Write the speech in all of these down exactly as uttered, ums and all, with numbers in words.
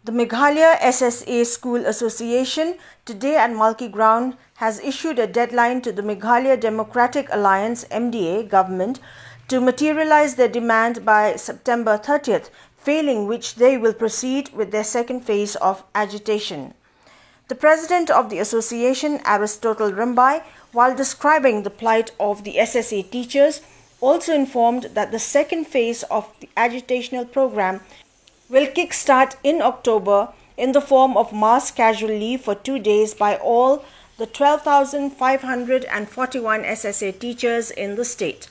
The Meghalaya S S A School Association today at Malki Ground has issued a deadline to the Meghalaya Democratic Alliance M D A government to materialize their demand by September thirtieth, failing which they will proceed with their second phase of agitation. The president of the association, Aristotle Rimbai, while describing the plight of the S S A teachers, also informed that the second phase of the agitational program will kickstart in October in the form of mass casual leave for two days by all the twelve thousand five hundred and forty-one S S A teachers in the state.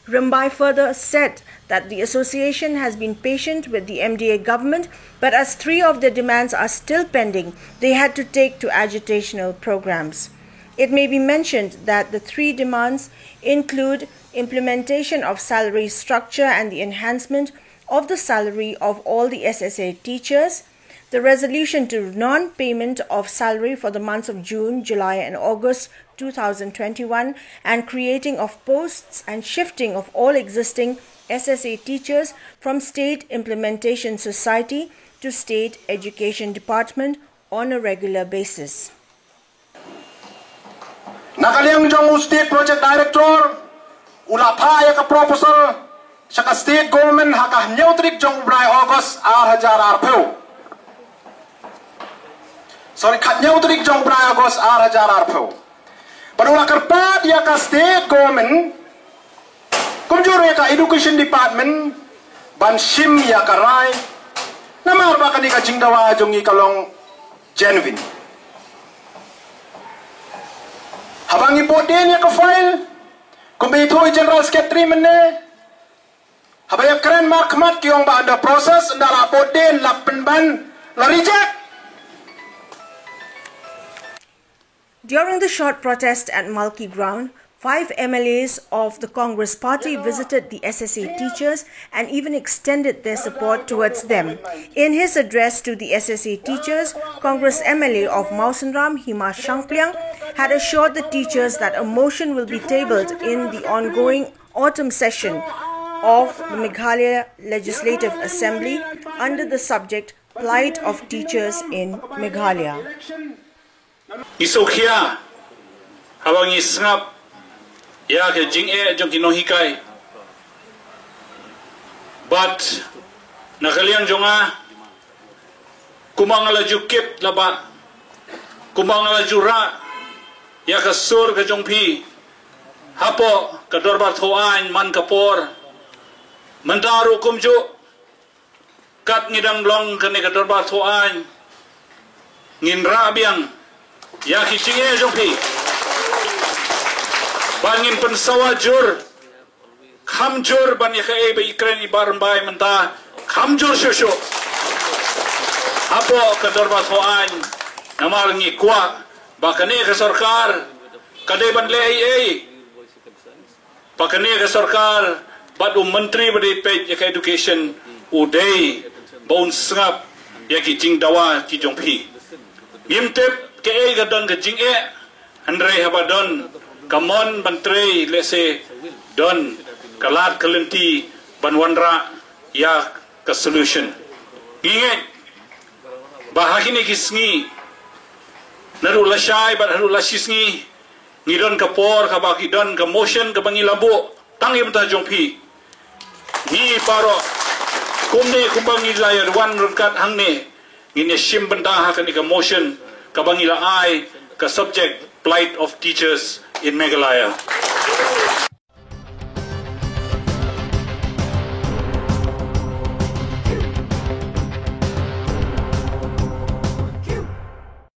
Rimbai further said that the association has been patient with the M D A government, but as three of their demands are still pending, they had to take to agitational programs. It may be mentioned that the three demands include implementation of salary structure and the enhancement of the salary of all the S S A teachers, the resolution to non-payment of salary for the months of June, July and August two thousand twenty-one, and creating of posts and shifting of all existing S S A teachers from State Implementation Society to State Education Department on a regular basis. Na ka liang jong u State Project Director, u la phah ïa ka proposal sha ka State Government ha ka hynñiew tarik jong u bnai August ar hajar arphew. Sorry, ka hynñiew tarik jong u bnai August ar hajar arphew. Bad u la kyrpad ïa ka State Government kumjuh ruh ïa ka Education Department ban shim ïa ka rai. Namar ba kane ka jingdawa jong ngi ka long genuine. Haba ngi bud dien ïa ka file, kumba ïathuh i General Secretary mynne, haba ïakren markhmat ki ong ba under process, ynda la bud dien, la pynban, la reject. During the short protest at Malki Ground, five M L As of the Congress party visited the S S A teachers and even extended their support towards them. In his address to the S S A teachers, Congress M L A of Mawsynram, Hima Shangpliang, had assured the teachers that a motion will be tabled in the ongoing autumn session of the Meghalaya Legislative Assembly under the subject Plight of Teachers in Meghalaya. Ngi sngewkhia haba ngi sngap ïa ka jingeh jong ki nonghikai. Bad na ka liang jong nga, kumba nga la ju kit laba, kumba nga la ju rah ïa ka sur ka jong phi hapoh ka dorbar thoh aiñ man ka por, mynta ruh kumjuh, kat ngi dang long kane ka dorbar thoh aiñ, ngin rah biang ïa ki jingeh jong phi. Ba ngin pynsawa jur, kham jur ban ïa kaei ba i kren i Bah Rymbai mynta, kham jur shuh shuh hapoh ka dorbar thoh aiñ. Namar ngi kwah ba kane ka sorkar ka dei ban leh ei ei. Ba kane ka sorkar bad u myntri ba dei peit ïa ka education u dei ba un sngap ïa ki jingdawa ki jong phi. Ngim tip kaei ka don ka jingeh, hynrei haba don ka mon ban trei lehse don ka lad ka lynti ban wanrah ïa ka solution. Ngi ngeit ba ha kine ki sngi, naduh lashai bad haduh lashisngi, ngi don ka por kaba ki don ka motion kaba ngi la buh tang ïa bynta jong phi. Ngi baroh kumne kumba ngi la ïa wan ryngkat hangne, ngin ïa shim bynta ha kane ka motion kaba ngi la ai ka subject Plight of Teachers in Meghalaya.